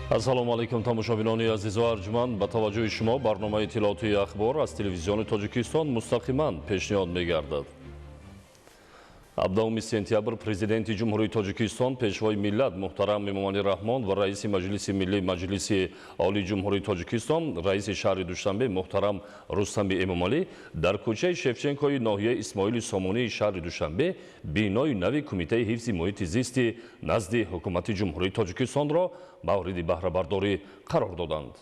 Ассалому алайкум, тамошобинони азизу арҷманд. Ба таваҷҷӯҳи шумо барномаи иттилоотии «Ахбор» аз Телевизиони Тоҷикистон мустақиман пешниҳод мегардад. 17 сентябр Президенти Ҷумҳурии Тоҷикистон, Пешвои миллат муҳтарам Эмомалӣ Раҳмон ва Раиси Маҷлиси Миллӣ Маҷлиси Олии Ҷумҳурии Тоҷикистон, Раиси шаҳри Душанбе муҳтарам Рустами Эмомалӣ дар кӯчаи Шевченкои ноҳияи Исмоили Сомонии шаҳри Душанбе бинои нави Кумитаи ҳифзи муҳити зисти назди Ҳукумати Ҷумҳурии Тоҷикистонро мавриди баҳрабардорӣ қарор доданд.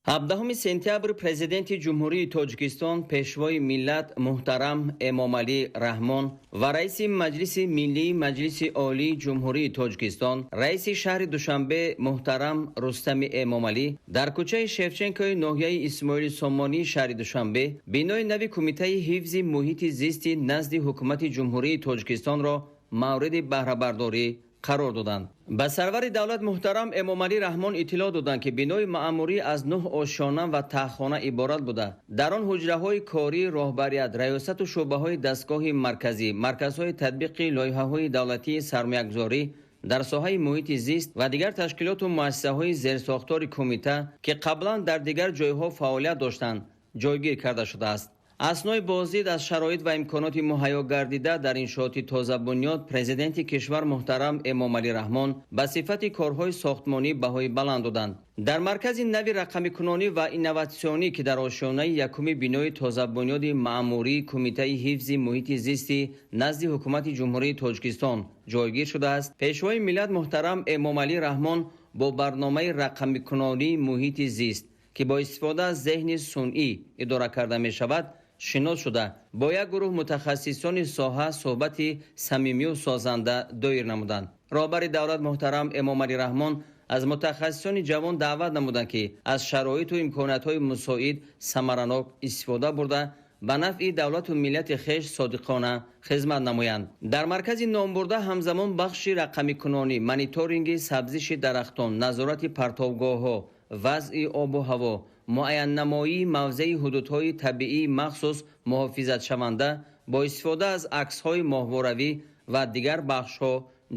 17 сентябр Президенти Ҷумҳурии Тоҷикистон, Пешвои миллат муҳтарам Эмомалӣ Раҳмон ва Раиси Маҷлиси Миллии Маҷлиси Олии Ҷумҳурии Тоҷикистон, Раиси шаҳри Душанбе муҳтарам Рустами Эмомалӣ дар кӯчаи Шевченкои ноҳияи Исмоили Сомонии шаҳри Душанбе бинои нави Кумитаи ҳифзи муҳити зисти назди Ҳукумати Ҷумҳурии Тоҷикистонро мавриди баҳрабардорӣ қарор доданд. Ба сарвари давлат муҳтарам Эмомалӣ Раҳмон иттилоъ доданд, ки бинои маъмурӣ аз 9 ошёна ва таҳхона иборат буда, дар он ҳуҷраҳои кории роҳбарият, раёсату шӯъбаҳои дастгоҳи марказӣ, марказҳои татбиқи лоиҳаҳои давлатии сармоягузорӣ дар соҳаи муҳити зист ва дигар ташкилоту муассисаҳои зерсохтори кумита, ки қаблан дар дигар ҷойҳо фаъолият доштанд, ҷойгир карда шудааст. Аснои боздид аз шароит ва имконоти муҳайё гардида дар иншооти тозабунёд, Президенти кишвар муҳтарам Эмомалӣ Раҳмон ба сифати корҳои сохтмонӣ баҳои баланд доданд. Дар маркази нави рақамикунонӣ ва инноватсионӣ, ки дар ошёнаи якуми бинои тозабунёди маъмурии Кумитаи ҳифзи муҳити зисти назди Ҳукумати Ҷумҳурии Тоҷикистон ҷойгир шудааст, Пешвои миллат муҳтарам Эмомалӣ Раҳмон бо барномаи рақамикунонии муҳити зист, ки бо истифода аз зеҳни сунъӣ идора карда мешавад, шинос шуда, бо як гурӯҳ мутахассисони соҳа суҳбати самимию созанда доир намуданд. Роҳбари давлат муҳтарам Эмомалӣ Раҳмон аз мутахассисони ҷавон даъват намуданд, ки аз шароиту имкониятҳои мусоид самаранок истифода бурда, ба нафъи давлату миллати хеш содиқона хизмат намоянд. Дар маркази номбурда ҳамзамон бахши рақамикунонӣ, мониторинги сабзиши дарахтон, назорати партовгоҳҳо, вазъи обу ҳаво, муайяннамоии мавзеи ҳудудҳои табиии махсус муҳофизатшаванда бо истифода аз аксҳои моҳворавӣ ва дигар бахшҳо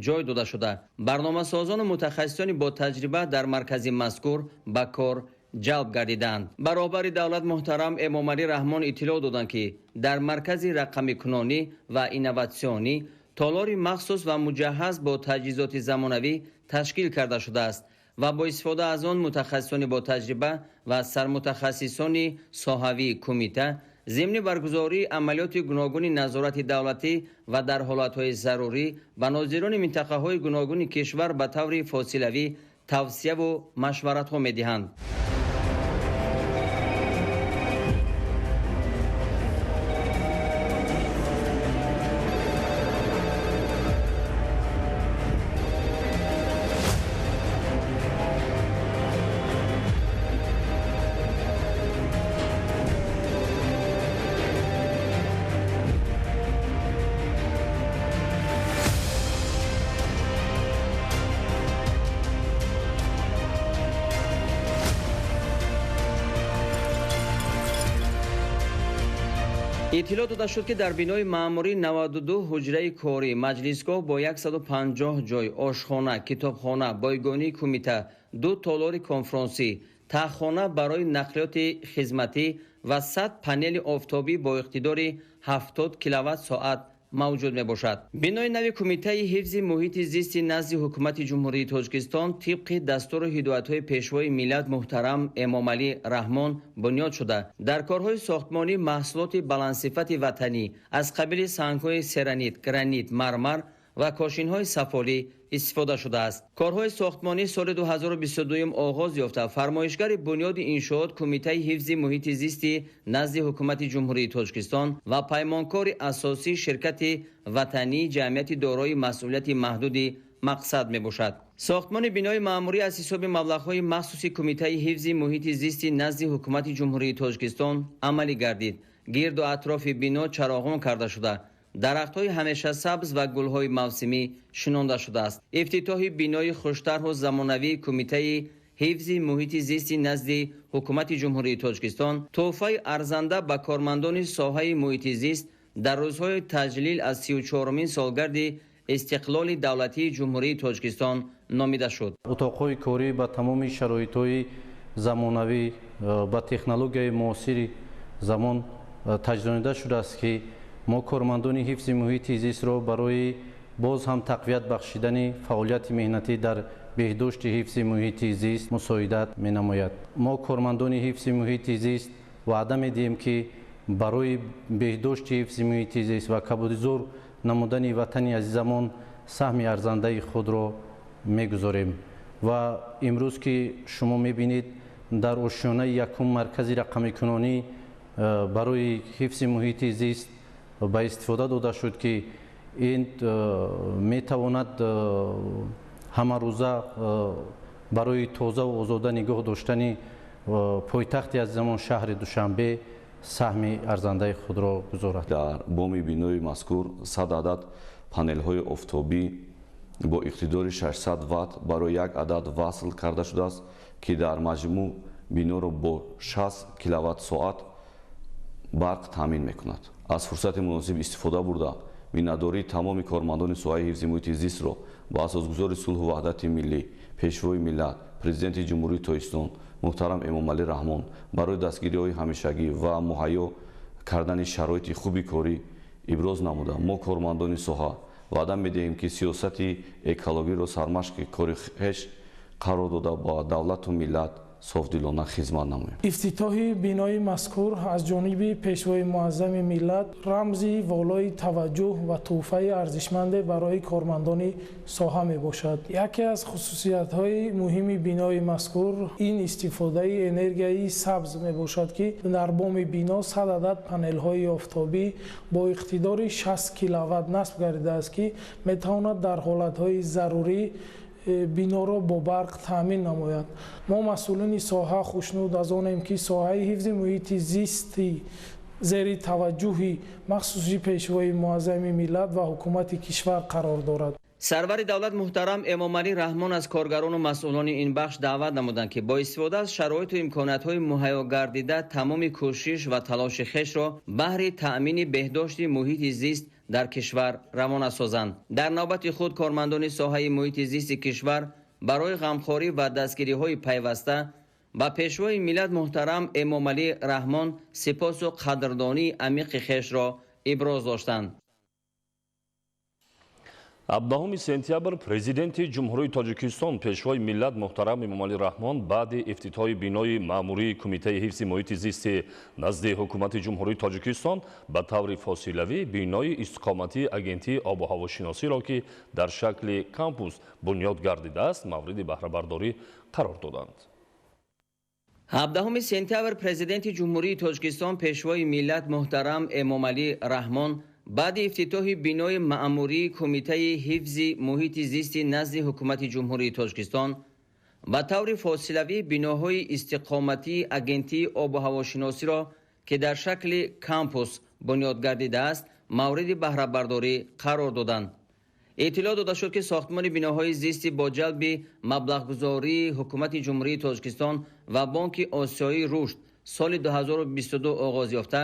ҷой дода шуда, барномасозону мутахассисони ботаҷриба дар маркази мазкур ба кор ҷалб гардиданд. Ба роҳбари давлат муҳтарам Эмомалӣ Раҳмон иттилоъ доданд, ки дар маркази рақамикунонӣ ва инноватсионӣ толори махсус ва муҷаҳҳаз бо таҷҳизоти замонавӣ ташкил карда шудааст ва бо истифода аз он мутахассисони ботаҷриба ва сармутахассисони соҳавии кумита зимни баргузории амалиёти гуногуни назорати давлатӣ ва дар ҳолатҳои зарурӣ ба нозирони минтақаҳои гуногуни кишвар ба таври фосилавӣ тавсияву машваратҳо медиҳанд. Иттилоъ дода шуд, ки дар бинои маъмурӣ 92 ҳуҷраи корӣ, маҷлисгоҳ бо 150 ҷой, ошхона, китобхона, бойгонии кумита, 2 толори конфронсӣ, таҳхона барои нақлиёти хизматӣ ва 100 панели офтобӣ бо иқтидори 70 киловатт соат мавҷуд мебошад. Бинои нави Кумитаи ҳифзи муҳити зисти назди Ҳукумати Ҷумҳурии Тоҷикистон тибқи дастуру ҳидоятҳои Пешвои миллат муҳтарам Эмомалӣ Раҳмон бунёд шуда, дар корҳои сохтмонӣ маҳсулоти баландсифати ватанӣ аз қабили сангҳои серанит, гранит, мармар ва кошинҳои сафолӣ истифода шудааст. Корҳои сохтмонӣ соли 2022 оғоз ёфта, фармоишгари бунёди иншоот Кумитаи ҳифзи муҳити зисти назди Ҳукумати Ҷумҳурии Тоҷикистон ва паймонкори асосии ширкати ватании ҷамъияти дорои масъулияти маҳдуди «Мақсад» мебошад. Сохтмони бинои маъмурӣ аз ҳисоби маблағҳои махсуси Кумитаи ҳифзи муҳити зисти назди Ҳукумати Ҷумҳурии Тоҷикистон амалӣ гардид. Гирду атрофи бино чароғон карда шуда, дарахтҳои ҳамешасабз ва гулҳои мавсимӣ шинонда шудааст. Ифтитоҳи бинои хуштарҳу замонавии Кумитаи ҳифзи муҳити зисти назди Ҳукумати Ҷумҳурии Тоҷикистон тӯҳфаи арзанда ба кормандони соҳаи муҳити зист дар рӯзҳои таҷлил аз 34-умин солгарди истиқлоли давлатии Ҷумҳурии Тоҷикистон Номида шуд. Утоқҳои корӣ ба тамоми шароитҳои замонавӣ, ба технологияи муосири замон таҷдидонида шудааст, ки мо кормандони ҳифзи муҳити зистро барои боз ҳам тақвият бахшидани фаъолияти меҳнатӣ дар беҳдошти ҳифзи муҳити зист мусоидат менамояд. Мо кормандони ҳифзи муҳити зист ваъда медиҳем, ки барои беҳдошти ҳифзи муҳити зист ва кабудизор намудани ватани азизамон саҳми арзандаи худро мегузорем. Ва имрӯз, ки шумо мебинед, дар ошёнаи якум маркази рақамикунонӣ барои ҳифзи муҳити зист ба истифода дода шуд, ки ин метавонад ҳамарӯза барои тозаву озода нигоҳ доштани пойтахти азизамон шаҳри Душанбе саҳми арзандаи худро гузорад. Дар боми бинои мазкур 100 адад панелҳои офтобӣ бо иқтидори 600 ватт барои як адад васл карда шудааст, ки дар маҷмӯъ биноро бо 60 киловатт соат барқ таъмин мекунад. Аз фурсати муносиб истифода бурда, миннатдории тамоми кормандони соҳаи ҳифзи муҳити зистро ба асосгузори сулҳу ваҳдати миллӣ, Пешвои миллат, Президенти Ҷумҳурии Тоҷикистон муҳтарам Эмомалӣ Раҳмон барои дастгириҳои ҳамешагӣ ва муҳайё кардани шароити хуби корӣ иброз намуда, мо кормандони соҳа ваъда медиҳем, ки сиёсати экологиро сармашқи кори хеш қарор дода, ба давлату миллат софдилона хизмат намоем. Ифтитоҳи бинои мазкур аз ҷониби Пешвои муаззами миллат рамзи волои таваҷҷӯҳ ва тӯҳфаи арзишманде барои кормандони соҳа мебошад. Яке аз хусусиятҳои муҳими бинои мазкур ин истифодаи энергияи сабз мебошад, ки дар боми бино 100 адад панелҳои офтобӣ бо иқтидори 60 киловатт насб гардидааст, ки метавонад дар ҳолатҳои зарурӣ биноро бо барқ таъмин намояд. Мо, масъулини соҳа, хушнуд аз онем, ки соҳаи ҳифзи муҳити зисти зери таваҷҷӯҳи махсуси Пешвои муаззами миллат ва ҳукумати кишвар қарор дорад. Сарвари давлат муҳтарам Эмомалӣ Раҳмон аз коргарону масъулони ин бахш даъват намуданд, ки бо истифода аз шароиту имкониятҳои муҳайё гардида тамоми кӯшиш ва талоши хешро баҳри таъмини беҳдошти муҳити зист дар кишвар равона созанд. Дар навбати худ кормандони соҳаи муҳити зисти кишвар барои ғамхорӣ ва дастгириҳои пайваста ба Пешвои миллат муҳтарам Эмомалӣ Раҳмон сипосу қадрдонии амиқи хешро иброз доштанд. 17 сентябр Президенти Ҷумҳурии Тоҷикистон, Пешвои миллат муҳтарам Эмомалӣ Раҳмон баъди ифтитоҳи бинои маъмурии Кумитаи ҳифзи муҳити зисти назди Ҳукумати Ҷумҳурии Тоҷикистон ба таври фосилавӣ бинои истиқоматии Агентии обу ҳавошиносиро, ки дар шакли кампус бунёд гардидааст, мавриди баҳрабардорӣ қарор доданд. 17 сентябр Президенти Ҷумҳурии Тоҷикистон, Пешвои миллат муҳтарам Эмомалӣ Раҳмон баъди ифтитоҳи бинои маъмурии Кумитаи ҳифзи муҳити зисти назди Ҳукумати Ҷумҳурии Тоҷикистон ба таври фосилавӣ биноҳои истиқоматии Агентии обу ҳавошиносиро, ки дар шакли кампус бунёд гардидааст, мавриди баҳрабардорӣ қарор доданд. Иттилоъ дода шуд, ки сохтмони биноҳои зисти бо ҷалби маблағгузории Ҳукумати Ҷумҳурии Тоҷикистон ва Бонки Осиёии рушд соли 2022 оғоз ёфта,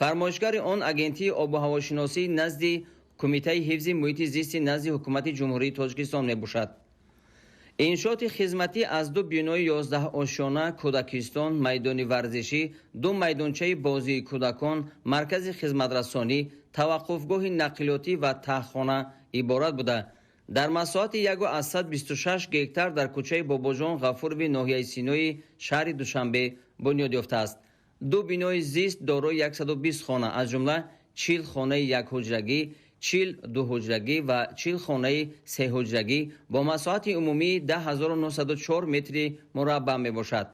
фармоишгари он Агентии обу ҳавошиносии назди Кумитаи ҳифзи муҳити зисти назди Ҳукумати Ҷумҳурии Тоҷикистон мебошад. Иншооти хизматӣ аз ду бинои 11 ошёна, кӯдакистон, майдони варзишӣ, ду майдончаи бозии кӯдакон, маркази хизматрасонӣ, таваққуфгоҳи нақлиётӣ ва таҳхона иборат буда, дар масоҳати 1,26 гектар дар кӯчаи Бобоҷон Ғафурови ноҳияи Синои шаҳри Душанбе бунёд ёфтааст. Ду бинои зист дорои 120 хона, аз ҷумла 40 хонаи якҳуҷрагӣ, 40 дуҳуҷрагӣ ва 40 хонаи сеҳуҷрагӣ бо масоҳати умумии 10 904 метри мураббаъ мебошад.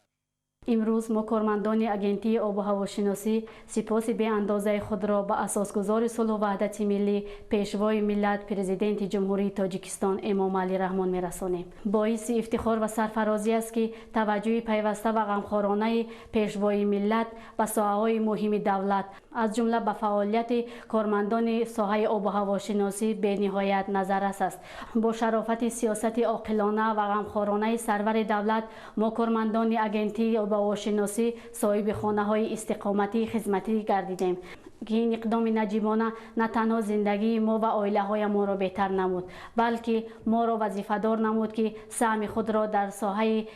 Имрӯз мо, кормандони Агентии обу ҳавошиносӣ, сипоси беандозаи худро ба асосгузори сулҳу ваҳдати миллӣ, Пешвои миллат, Президенти Ҷумҳурии Тоҷикистон Эмомалӣ Раҳмон мерасонем. Боиси ифтихор ва сарфарозӣ аст, ки таваҷҷӯҳи пайваста ва ғамхоронаи Пешвои миллат ба соҳаҳои муҳими давлат, аз ҷумла ба фаъолияти кормандони соҳаи обу ҳавошиносӣ, бениҳоят назаррас аст. Бо шарофати сиёсати оқилона ва ғамхоронаи сарвари давлат мо, кормандони Агентии обуҳавошиносӣ соҳиби хонаҳои истиқоматии хизматӣ гардидем, ки ин иқдоми наҷибона на танҳо зиндагии мо ва оилаҳоямонро беҳтар намуд, балки моро вазифадор намуд, ки саҳми худро дар соҳаи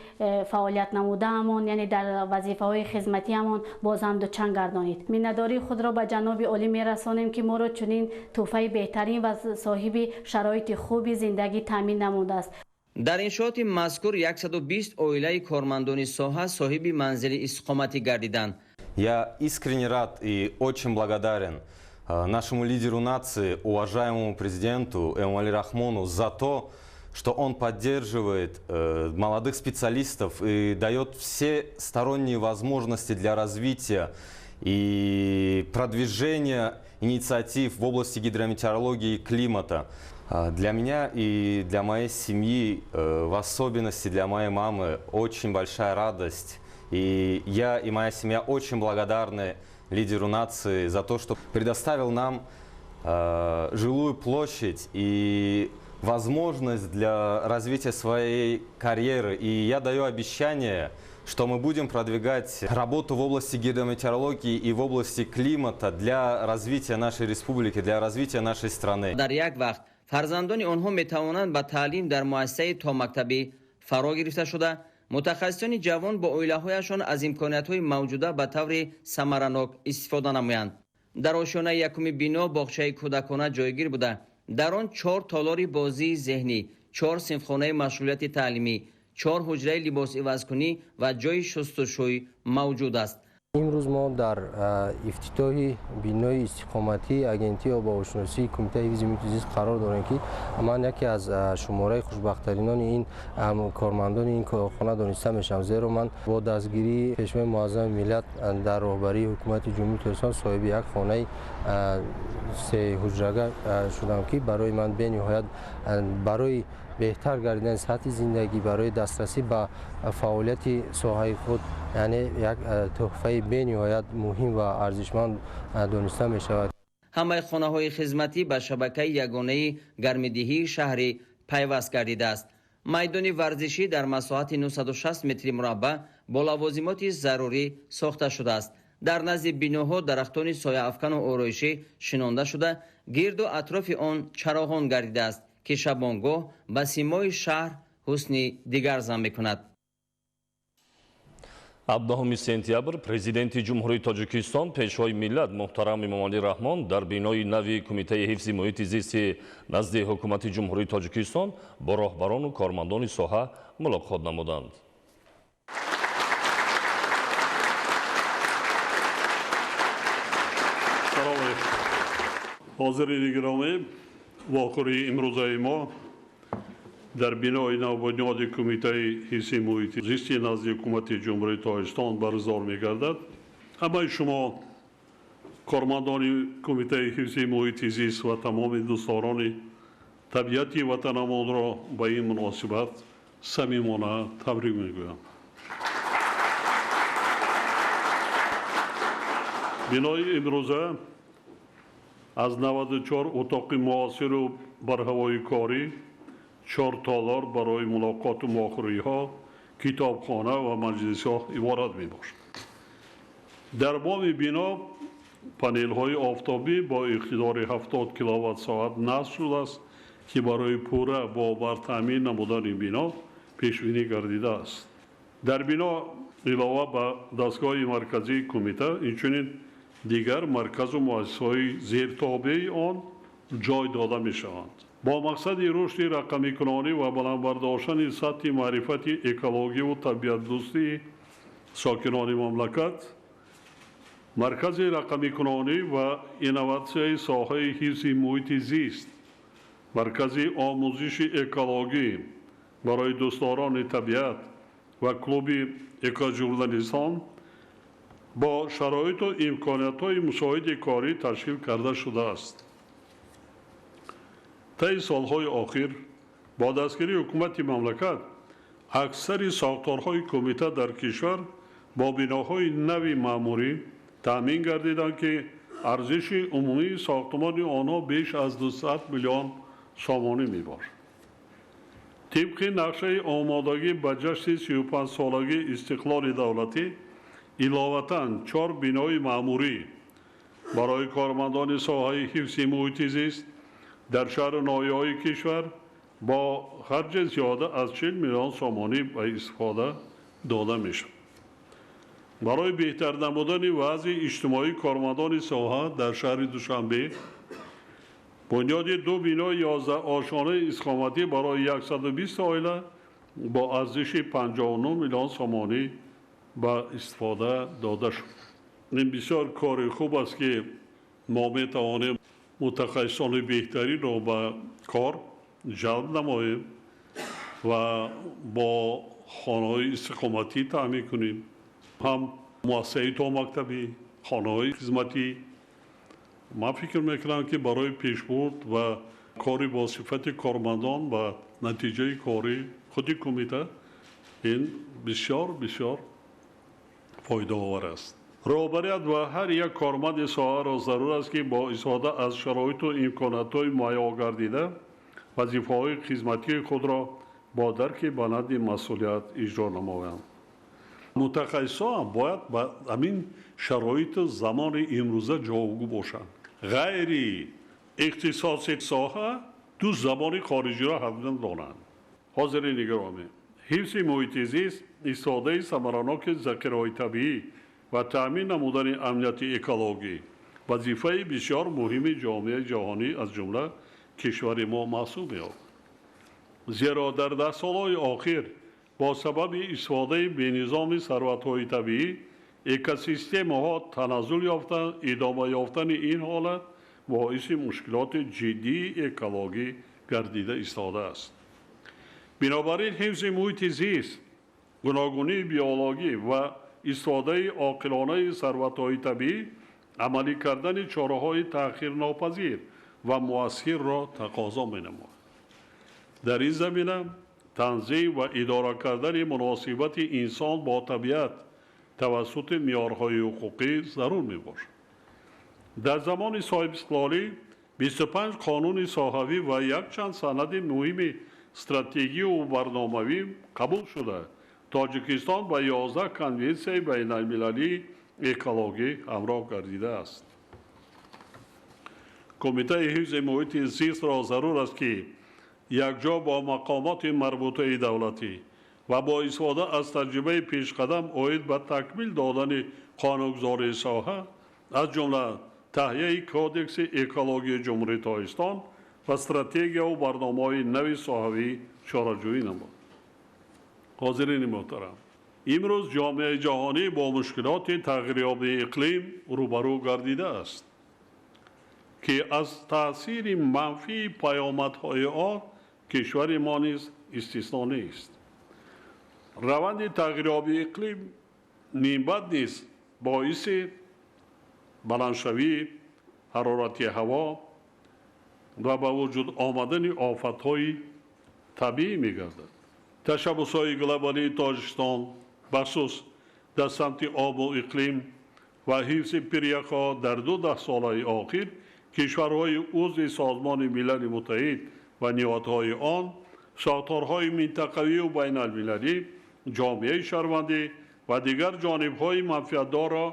фаъолият намудаамон, яъне дар вазифаҳои хизматиамон боз ҳам дучанд гардонид. Миннатдории худро ба ҷаноби олӣ мерасонем, ки моро чунин тӯҳфаи беҳтарин ва соҳиби шароити хуби зиндагӣ таъмин намудааст. Дар иншооти мазкур 120 оилаи кормандони соҳа соҳиби манзили истиқоматӣ гардиданд. Я искренне рад и очень благодарен нашему лидеру нации, уважаемому президенту Эмомали Рахмону, за то, что он поддерживает молодых специалистов и дает все сторонние возможности для развития и продвижения инициатив в области гидрометеорологии и климата. Для меня и для моей семьи, в особенности для моей мамы, очень большая радость. И я и моя семья очень благодарны лидеру нации за то, что предоставил нам жилую площадь и возможность для развития своей карьеры. И я даю обещание, что мы будем продвигать работу в области гидрометеорологии и в области климата для развития нашей республики, для развития нашей страны. Дар як вақт фарзандони онҳо метавонанд ба таълим дар муассисаи томактабӣ фаро гирифта шуда, мутахассисони ҷавон бо оилаҳояшон аз имкониятҳои мавҷуда ба таври самаранок истифода намоянд. Дар ошёнаи якуми бино боғчаи кӯдакона ҷойгир буда, дар он 4 толори бозии зеҳнӣ, 4 синфхонаи машғулияти таълимӣ, 4 ҳуҷраи либосивазкунӣ ва ҷойи шустушӯй мавҷуд аст. Имрӯз мо дар ифтитоҳи бинои истиқоматии Агентии обуҳавошиносии Кумитаи ҳифзи муҳити зист қарор дорем, ки ман яке аз шумораи хушбахттаринони ин кормандони ин корхона дониста мешавам, зеро ман бо дастгирии Пешвои Муаззами миллат дар роҳбарии Ҳукумати Ҷумҳурии Тоҷикистон соҳиби як хонаи сеҳуҷрага шудам, ки барои ман бениҳоят барои беҳтар гардидани сатҳи зиндагӣ, барои дастрасӣ ба фаъолияти соҳаи худ, яъне як тӯҳфаи бениҳоят муҳим ва арзишманд дониста мешавад. Ҳамаи хонаҳои хизматӣ ба шабакаи ягонаи гармидиҳии шаҳрӣ пайваст гардидааст. Майдони варзишӣ дар масоҳати 960 метри мураббаъ бо лавозимоти зарурӣ сохта шудааст. Дар назди биноҳо дарахтони сояафкану ороишӣ шинонда шуда, гирду атрофи он чароғон гардидааст, ки шабонгоҳ ба симои шаҳр ҳусни дигар зам мекунад. 17 сентябр Президенти Ҷумҳурии Тоҷикистон, Пешвои миллат муҳтарам Эмомалӣ Раҳмон дар бинои нави Кумитаи ҳифзи муҳити зисти назди Ҳукумати Ҷумҳурии Тоҷикистон бо роҳбарону кормандони соҳа мулоқот намуданд. Салом алейкум. Ҳозирини гиромӣ, вохӯрии имрӯзаи мо дар бинои навбунёди Кумитаи ҳифзи муҳити зисти назди Ҳукумати Ҷумҳурии Тоҷикистон баргузор мегардад. Ҳамаи шумо кормандони Кумитаи ҳифзи муҳити зист ва тамоми дӯстдорони табиати ватанамонро ба ин муносибат самимона табрик мегӯям. Бинои имрӯза аз 94 утоқи муосиру барҳавои корӣ, 4 толор барои мулоқоту муохириҳо, китобхона ва маҷлисҳо иборат мебошад. Дар боми бино панелҳои офтобӣ бо иқтидори 70 киловатт-соат насб шудааст, ки барои пурра бо барқ таъмин намудани бино пешбинӣ гардидааст. Дар бино илова ба дастгоҳи марказии кумита, инчунин дигар марказу муассисаҳои зертобеи он ҷой дода мешаванд. Бо мақсади рушди рақамикунонӣ ва баланд бардоштани сатҳи маърифати экологиву табиатдӯстии сокинони мамлакат, маркази рақамикунонӣ ва инноватсияи соҳаи ҳифзи муҳити зист, маркази омӯзиши экологӣ барои дӯстдорони табиат ва клуби экожурналистон бо шароиту имкониятҳои мусоиди корӣ ташкил карда шудааст. Таи солҳои охир бо дастгирии ҳукумати мамлакат аксари сохторҳои кумита дар кишвар бо биноҳои нави маъмурӣ таъмин гардиданд, ки арзиши умумии сохтмони онҳо беш аз 200 миллион сомонӣ мебошад. Тибқи нақшаи омодагӣ ба ҷашни 35-солагии истиқлоли давлатӣ иловатан 4 бинои маъмурӣ барои кормандони соҳаи ҳифзи муҳити зист дар шаҳру ноҳияҳои кишвар бо харҷи зиёда аз 40 миллион сомонӣ ба истифода дода мешавад. Барои беҳтар намудани вазъи иҷтимоии кормандони соҳа дар шаҳри Душанбе бунёди 2 бинои 11 ошонаи истиқоматӣ барои 120 оила бо арзиши 59 миллион сомонӣ ба истифода дода шуд. Ин бисёр кори хуб аст, ки мо метавонем мутахассисони беҳтаринро ба кор ҷалб намоем ва бо хонаҳои истиқоматӣ таъмин кунем. Ҳам муассисаи томактабӣ, хонаҳои хизматӣ. Ман фикр мекунам, ки барои пешбурд ва кори бо сифати кормандон ва натиҷаи кори худи кумита ин бисёр бисёр фоидаовар аст. Роҳбарият ва ҳар як корманди соҳаро зарур аст, ки бо истифода аз шароиту имкониятҳои муҳайё гардида вазифаҳои хизматии худро бо дарки баланди масъулият иҷро намоянд. Мутахассисон бояд ба ҳамин шароиту замони имрӯза ҷавобгӯ бошанд. Ғайри ихтисоси соҳа 2 забони хориҷиро ҳатман донанд. Ҳозири нигаронӣ, ҳифзи муҳити зист, истифодаи самараноки захираҳои табиӣ ва таъмин намудани амнияти экологӣ вазифаи бисёр муҳими ҷомеаи ҷаҳонӣ аз ҷумла кишвари мо маҳсуб меёбад. Зеро дар даҳсолаҳои охир бо сабаби истифодаи бенизоми сарватҳои табиӣ экосистемаҳо таназзул ёфта, идома ёфтани ин ҳолат боиси мушкилоти ҷиддии экологӣ гардида истодааст. Бинобар ин ҳифзи муҳити зист, гуногунии биологӣ ва истифодаи оқилонаи сарватҳои табиӣ амалӣ кардани чораҳои таъхирнопазир ва муассирро тақозо менамояд. Дар ин замина танзим ва идора кардани муносибати инсон бо табиат тавассути меъёрҳои ҳуқуқӣ зарур мебошад. Дар замони соҳибистиқлолӣ 25 қонуни соҳавӣ ва якчанд санади муҳими стратегию барномавӣ қабул шуда, Тоҷикистон ба 11 конвенсияи байналмилалии экологӣ ҳамроҳ гардидааст. Кумитаи ҳифзи муҳити зистро зарур аст, ки якҷо бо мақомоти марбутаи давлатӣ ва бо истифода аз таҷрибаи пешқадам оид ба такмил додани қонунгузории соҳа, аз ҷумла таҳияи Кодекси экологии Ҷумҳурии Тоҷикистон ва стратегияву барномаҳои нави соҳавӣ чораҷӯӣ намуд. Ҳозирини муҳтарам, имрӯз ҷомеаи ҷаҳонӣ бо мушкилоти тағйирёбии иқлим рӯбарӯ гардидааст, ки аз таъсири манфии паёмадҳои он кишвари мо низ истисно нест. Раванди тағйирёбии иқлим минбаъд низ боиси баландшавии ҳарорати ҳаво ва ба вуҷуд омадани офатҳои табиӣ мегардад. Ташаббусҳои глобалии Тоҷикистон бахусус дар самти обу иқлим ва ҳифзи пиряхҳо дар 2 даҳсолаи охир кишварҳои узви Созмони Милали Муттаҳид ва ниҳодҳои он, сохторҳои минтақавию байналмилалӣ, ҷомеаи шаҳрвандӣ ва дигар ҷонибҳои манфиатдорро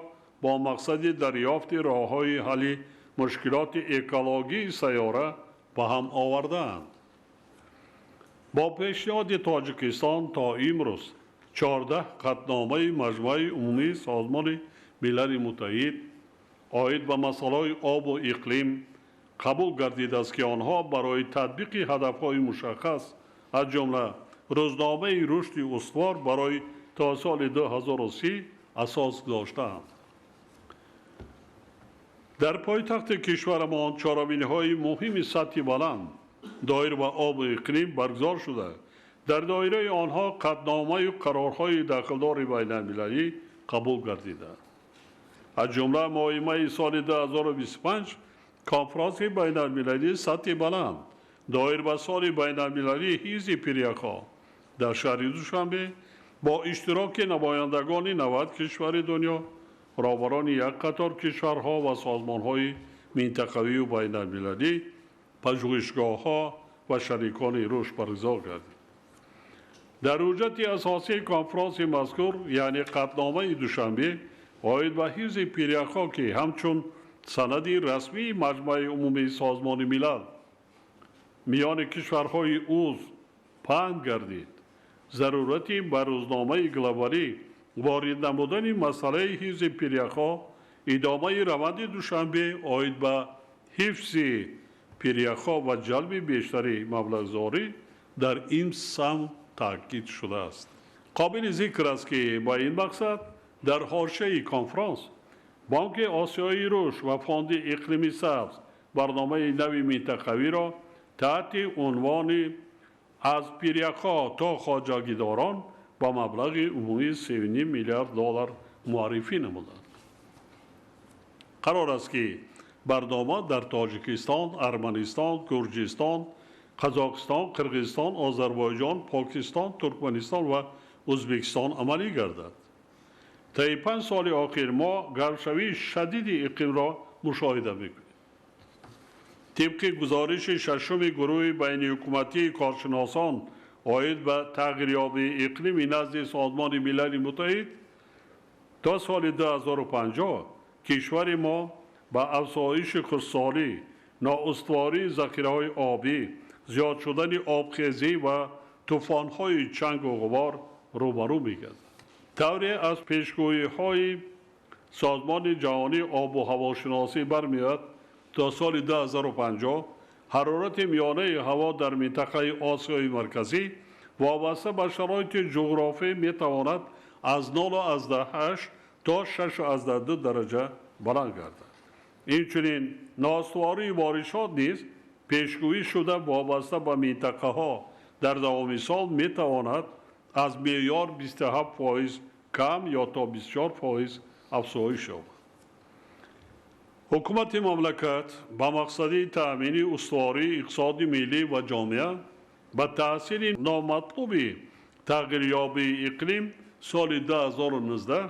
бо мақсади дарёфти роҳҳои ҳалли мушкилоти экологии сайёра ба ҳам овардаанд. Бо пешниҳоди Тоҷикистон то имрӯз 14 қатъномаи Маҷмӯаи Умумии Созмони Милали Муттаҳид оид ба масъалаҳои обу иқлим қабул гардидааст, ки онҳо барои татбиқи ҳадафҳои мушаххас, аз ҷумла рӯзномаи рушди устувор барои то соли 2030 асос гузоштаанд. Дар пойтахти кишварамон чорабиниҳои муҳими сатҳи баланд доир ба обу иқлим баргузор шуда, дар доираи онҳо қатъномаю қарорҳои дахлдори байналмилалӣ қабул гардиданд. Аз ҷумла моҳи майи соли 2025 конфронси байналмилалии сатҳи баланд доир ба соли байналмилалии ҳифзи пиряхҳо дар шаҳри Душанбе бо иштироки намояндагони 90 кишвари дунё, роҳбарони як қатор кишварҳо ва созмонҳои минтақавию байналмилалӣ, пажӯҳишгоҳҳо ва шарикони рушд баргузор гардид. Дар ҳуҷҷати асосии конфронси мазкур, яъне қатъномаи Душанбе оид ба ҳифзи пиряхҳо, ки ҳамчун санади расмии Маҷмаи Умумии Созмони Милал миёни кишварҳои узв паҳн гардид, зарурати ба рӯзномаи глобалӣ ворид намудани масъалаи ҳифзи пиряхҳо, идомаи раванди Душанбе оид ба ҳифзи пиряхҳо ва ҷалби бештари маблағгузорӣ дар ин самт таъкид шудааст. Қобили зикр аст, ки ба ин мақсад дар ҳошияи конфронс Бонки Осиёии Рушд ва Фонди иқлими сабз барномаи нави минтақавиро таҳти унвони аз пиряхҳо то хоҷагидорон ба маблағи умумии 3,5 миллиард доллар муаррифӣ намуданд. Қарор аст, ки барнома дар Тоҷикистон, Арманистон, Гурҷистон, Қазоқистон, Қирғизистон, Озарбойҷон, Покистон, Туркманистон ва Ӯзбекистон амалӣ гардад. Таи 5 соли охир мо гармшавии шадиди иқлимро мушоҳида мекунем. Тибқи гузориши шашуми гурӯҳи байниҳукуматии коршиносон оид ба тағйирёбии иқлими назди Созмони Милали Муттаҳид, то соли 2050 кишвари мо ба афзоиши хушксолӣ, ноустувории захираҳои обӣ, зиёд шудани обхезӣ ва тӯфонҳои чангу ғубор рӯбарӯ мегардад. Тавре аз пешгӯиҳои Созмони Ҷаҳонии обу ҳавошиносӣ бармеояд, то соли 2050 ҳарорати миёнаи ҳаво дар минтақаи Осиёи Марказӣ вобаста ба шароити ҷуғрофӣ метавонад аз 0,8 то 6,2 дараҷа баланд гардад. Инчунин ноустувории боришот низ пешгӯӣ шуда вобаста ба минтақаҳо дар давоми сол метавонад аз меъёр 27% кам ё то 24% афзоиш ёбад. Ҳукумати мамлакат ба мақсади таъмини устувории иқтисоди миллӣ ва ҷомеа ба таъсири номатлуби тағйирёбии иқлим соли 2019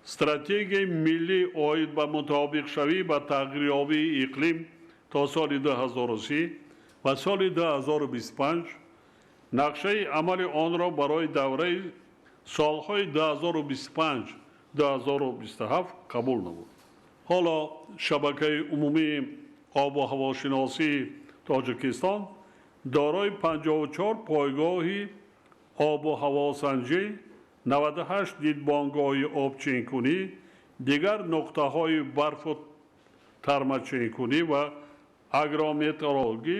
стратегияи миллӣ оид ба мутобиқшавӣ ба тағйирёбии иқлим то соли 2030 ва соли 2025 нақшаи амали онро барои давраи солҳои 2025-2027 қабул намуд. Ҳоло шабакаи умумии обу ҳавошиносии Тоҷикистон дорои 54 пойгоҳи обу ҳавосанҷӣ, 98 дидбонгоҳи обчинкунӣ, дигар нуқтаҳои барфу тармачинкунӣ ва агрометеорологӣ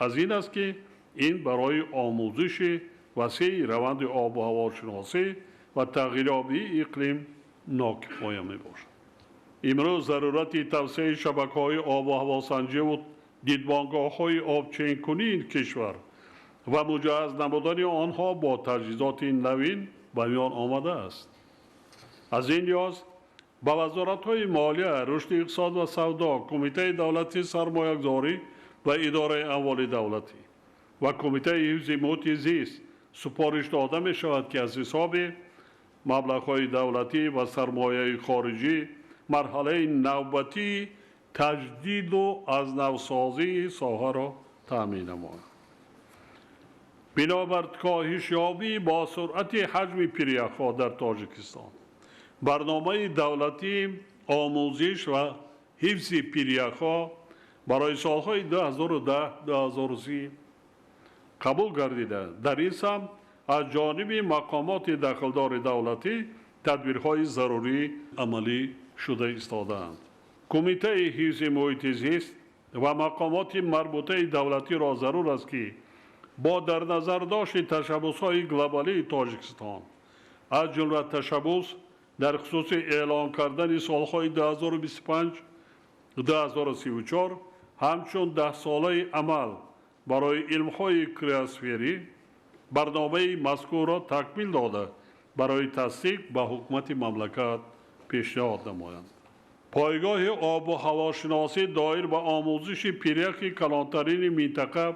аз ин аст, ки ин барои омӯзиши васеи раванди обу ҳавошиносӣ ва тағйирёбии иқлим нокифоя мебошад. Имрӯз зарурати тавсеаи шабакаҳои обу ҳавосанҷиву дидбонгоҳҳои обчинкунии кишвар ва муҷаҳҳаз намудани онҳо бо таҷҳизоти навин ба миён омадааст. Аз ин лиҳоз ба вазоратҳои молия, рушди иқтисод ва савдо, Кумитаи давлатии сармоягузорӣ ва идораи амволи давлатӣ ва Кумитаи ҳифзи муҳити зист супориш дода мешавад, ки аз ҳисоби маблағҳои давлатӣ ва сармояи хориҷӣ марҳалаи навбатии таҷдиду аз навсозии соҳаро таъмин намояд. Бинобар коҳишёбӣ бо суръати ҳаҷми пиряхҳо дар Тоҷикистон, барномаи давлатии омӯзиш ва ҳифзи пиряхҳо барои солҳои 2010-2030 қабул гардида, дар ин самт аз ҷониби мақомоти дахлдори давлатӣ тадбирҳои зарурӣ амалӣ шуда истодаанд. Кумитаи ҳифзи муҳити зист ва мақомоти марбутаи давлатиро зарур аст, ки бо дар назардошти ташаббусҳои глобалии Тоҷикистон, аз ҷумла ташаббус дар хусуси эълон кардани солҳои 2025-2034 ҳамчун даҳсолаи амал барои илмҳои криосферӣ, барномаи мазкурро такмил дода барои тасдиқ ба ҳукумати мамлакат пешниҳод намоянд. Пойгоҳи обу ҳавошиносӣ доир ба омӯзиши пиряхи калонтарини минтақа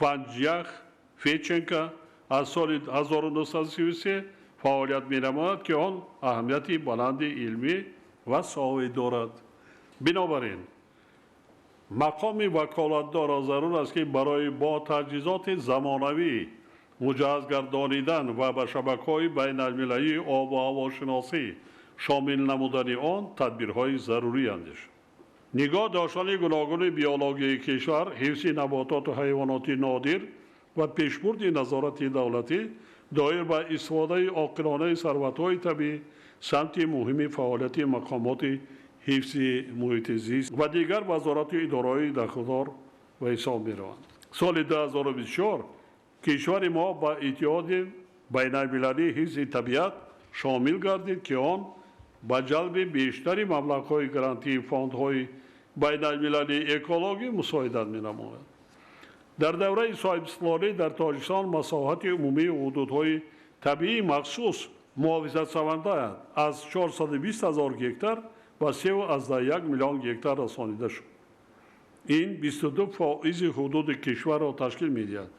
Ванҷях Федченко аз соли 1933 фаъолият менамояд, ки он аҳамияти баланди илмӣ ва соҳавӣ дорад. Бинобар ин мақоми ваколатдорро зарур аст, ки барои бо таҷҳизоти замонавӣ Муҷаҳҳаз гардонидан ва ба шабакаҳои байналмилалии обу ҳавошиносӣ шомил намудани он тадбирҳои зарурӣ андешид. Нигоҳ доштани гуногуни биологияи кишвар, ҳифзи набототу ҳайвоноти нодир ва пешбурди назорати давлатӣ доир ба истифодаи оқилонаи сарватҳои табиӣ самти муҳими фаъолияти мақомоти ҳифзи муҳити зист ва дигар вазорату идораҳои дахлдор ба ҳисоб мераванд. Соли 2024 кишвари мо ба Иттиҳоди байналмилалии ҳифзи табиат шомил гардид, ки он ба ҷалби бештари маблағҳои грантии фондҳои байналмилалии экологӣ мусоидат менамояд. Дар давраи соҳибистиқлолӣ дар Тоҷикистон масоҳати умумии ҳудудҳои табиии махсус муҳофизатшаванда аз 420 ҳазор гектар ба 3,1 миллион гектар расонида шуд. Ин 22% ҳудуди кишварро ташкил медиҳад,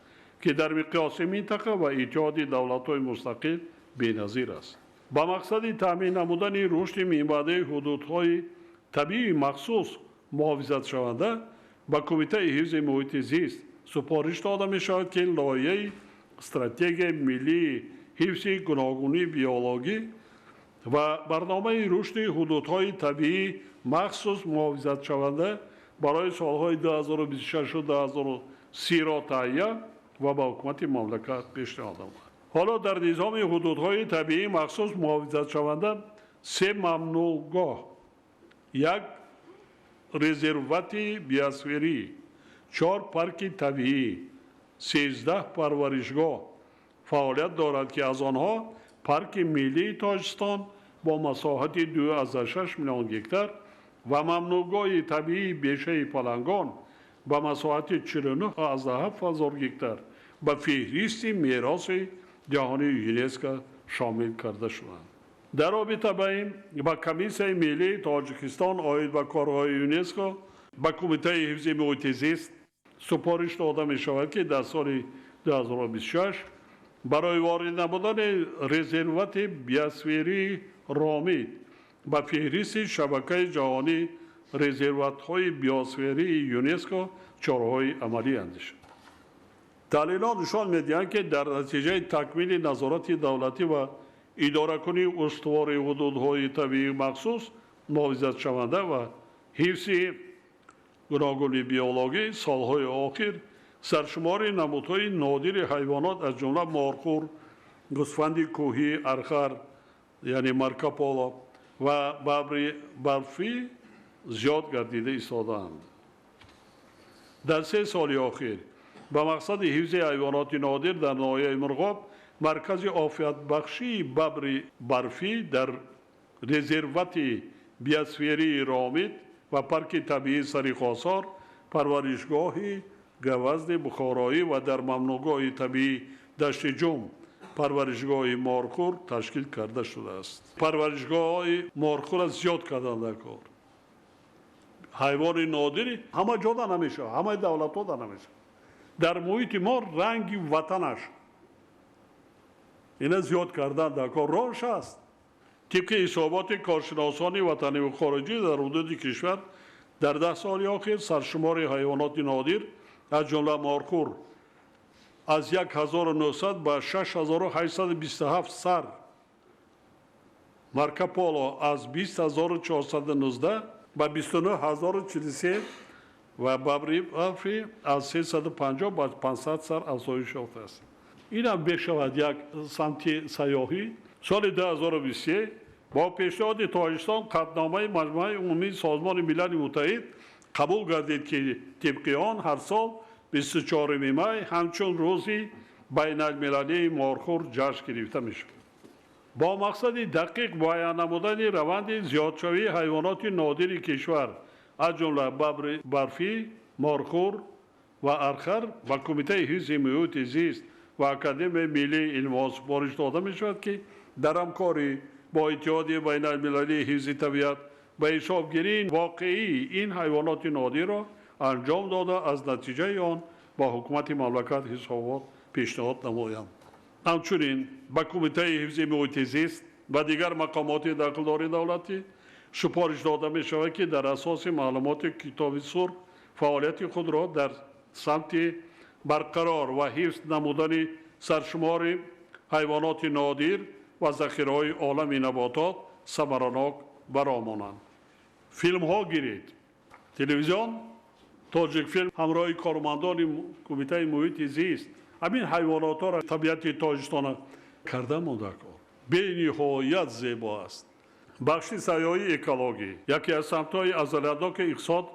ки дар миқёси минтақа ва Иттиҳоди давлатҳои мустақил беназир аст. Ба мақсади таъмин намудани рушди минбаъдаи ҳудудҳои табиии махсус муҳофизатшаванда ба Кумитаи ҳифзи муҳити зист супориш дода мешавад, ки лоиҳаи стратегияи миллии ҳифзи гуногунии биологӣ ва барномаи рушди ҳудудҳои табиии махсус муҳофизатшаванда барои солҳои 2026-2030-ро таҳия ва ба ҳукумати мамлакат пешниҳод намояд. Ҳоло дар низоми ҳудудҳои табиии махсус муҳофизатшаванда 3 мамнӯъгоҳ, 1 резервати биосферӣ, 4 парки табиӣ, 13 парваришгоҳ фаъолият дорад, ки аз онҳо Парки миллии Тоҷикистон бо масоҳати 2,6 миллион гектар ва мамнӯъгоҳи табиии бешаи Палангон ба масоҳати 49,7 ҳазор гектар ба феҳристи мероси ҷаҳонии ЮНЕСКО шомил карда шуданд. Дар робита ба ин ба Комиссияи миллии Тоҷикистон оид ба корҳои ЮНЕСКО ба Кумитаи ҳифзи муҳити зист супориш дода мешавад, ки дар соли 2026 барои ворид намудани резервати биосферии Ромид ба феҳристи шабакаи ҷаҳонии резерватҳои биосферии ЮНЕСКО чораҳои амалӣ андешад. Таҳлилҳо нишон медиҳанд, ки дар натиҷаи такмили назорати давлатӣ ва идоракунии устувори ҳудудҳои табиии махсус муҳофизатшаванда ва ҳифзи гуногуни биологӣ солҳои охир саршумори намудҳои нодири ҳайвонот аз ҷумла морхӯр, гӯсфанди кӯҳӣ, архар яъне Марко Поло ва бабри барфӣ зиёд гардида истодаанд. Дар 3 соли охир ба мақсади ҳифзи ҳайвоноти нодир дар ноҳияи Мурғоб маркази офиятбахшии бабри барфӣ дар резервати биосферии Ромид ва парки табиии Сари Хосор, парваришгоҳи гавазни бухороӣ ва дар мамнӯъгоҳи табиии Дашти Ҷум парваришгоҳи морхӯр ташкил карда шудааст. Парваришгоҳи морхӯрро зиёд кардан дар кор. Ҳайвони нодири ҳама ҷода намешавад, ҳамаи давлатҳо да намешавад. Дар муҳити мо ранги ватанаш ина зиёд кардан дар кор рош аст. Тибқи ҳисоботи коршиносони ватанӣ ва хориҷӣ дар ҳудуди кишвар дар 10 соли охир саршумори ҳайвоноти нодир аз ҷумла морхӯр аз 1900 ба 6827 сар, Марко Поло аз 20419 ба 29043 ва бабри барфӣ аз 350 ба 500 сар афзоиш ёфтааст. Инам мешавад як самти сайёҳӣ. Соли 2023 бо пешниҳоди Тоҷикистон қатъномаи Маҷмааи умумии Созмони Милали Муттаҳид қабул гардид, ки тибқи он ҳар сол 24 май ҳамчун рӯзи байналмилалии морхӯр ҷашн гирифта мешавад. Бо мақсади дақиқ муайян намудани раванди зиёдшавии ҳайвоноти нодири кишвар аз ҷумла бабри барфӣ, морхӯр ва архар ба Кумитаи ҳифзи муҳити зист ва Академияи миллии илмҳо супориш дода мешавад, ки дар ҳамкорӣ бо Иттиҳоди байналмилалии ҳифзи табиат ба ҳисобгирии воқеии ин ҳайвоноти нодирро анҷом дода, аз натиҷаи он ба ҳукумати мамлакат ҳисобот пешниҳод намоянд. Ҳамчунин ба Кумитаи ҳифзи муҳити зист ва дигар мақомоти дахлдори давлатӣ супориш дода мешавад, ки дар асоси маълумоти Китоби сурх фаъолияти худро дар самти барқарор ва ҳифз намудани Саршумори ҳайвоноти нодир ва захираҳои олами наботот самаранок баромонанд. Филмҳо гиред. Телевизион Тоҷикфилм ҳамроҳи кормандони Кумитаи муҳити зист ҳамин ҳайвонотҳоро, табиати Тоҷикистона карда монда кор. Бениҳоят зебо аст. Бахши сайёҳии экологӣ яке аз самтҳои афзалиятноки иқтисод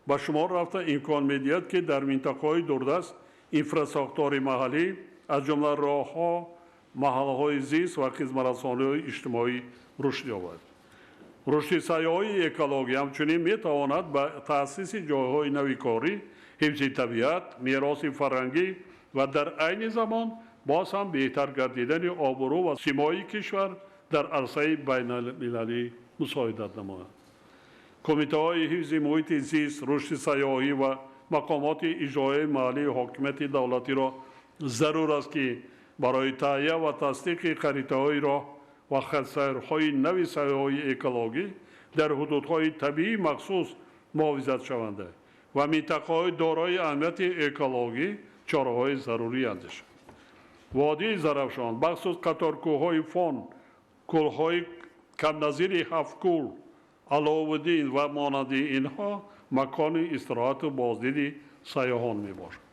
ба шумор рафта имкон медиҳад, ки дар минтақаҳои дурдаст инфрасохтори маҳаллӣ, аз ҷумла роҳҳо, маҳаллаҳои зист ва хизматрасониҳои иҷтимоӣ рушд ёбад. Рушди сайёҳии экологӣ ҳамчунин метавонад ба таъсиси ҷойҳои нави корӣ, ҳифзи табиат, мероси фарҳангӣ ва дар айни замон боз ҳам беҳтар гардидани обрӯ ва симои кишвар дар арсаи байналмилалӣ мусоидат намояд. Кумитаҳои ҳифзи муҳити зист, рушди сайёҳӣ ва мақомоти иҷроияи маҳаллии ҳокимияти давлатиро зарур аст, ки барои таҳия ва тасдиқи харитаҳои роҳ ва хатсайрҳои нави сайёҳии экологӣ дар ҳудудҳои табиии махсус муҳофизатшаванда ва минтақаҳои дорои аҳамияти экологӣ чораҳои зарурӣ андешанд. Водии Зарафшон, бахусус қаторкӯҳҳои Фон, кӯлҳои камназири Ҳафткӯл, Аловуддин ва монанди инҳо макони истироҳату боздиди сайёҳон мебошад.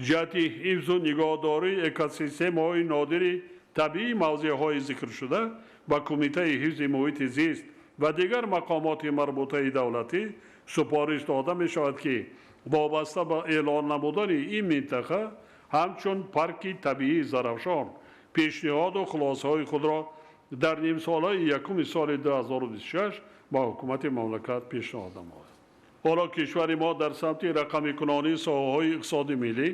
Ҷиҳати ҳифзу нигоҳдории экосистемаҳои нодири табиии мавзеъҳои зикршуда ба Кумитаи ҳифзи муҳити зист ва дигар мақомоти марбутаи давлатӣ супориш дода мешавад, ки вобаста ба эълон намудани ин минтақа ҳамчун парки табиии Зарафшон пешниҳоду хулосаҳои худро дар нимсолаи якуми соли 2026 ба ҳукумати мамлакат пешниҳод намояд. Ҳоло кишвари мо дар самти рақамикунонии соҳаҳои иқтисоди миллӣ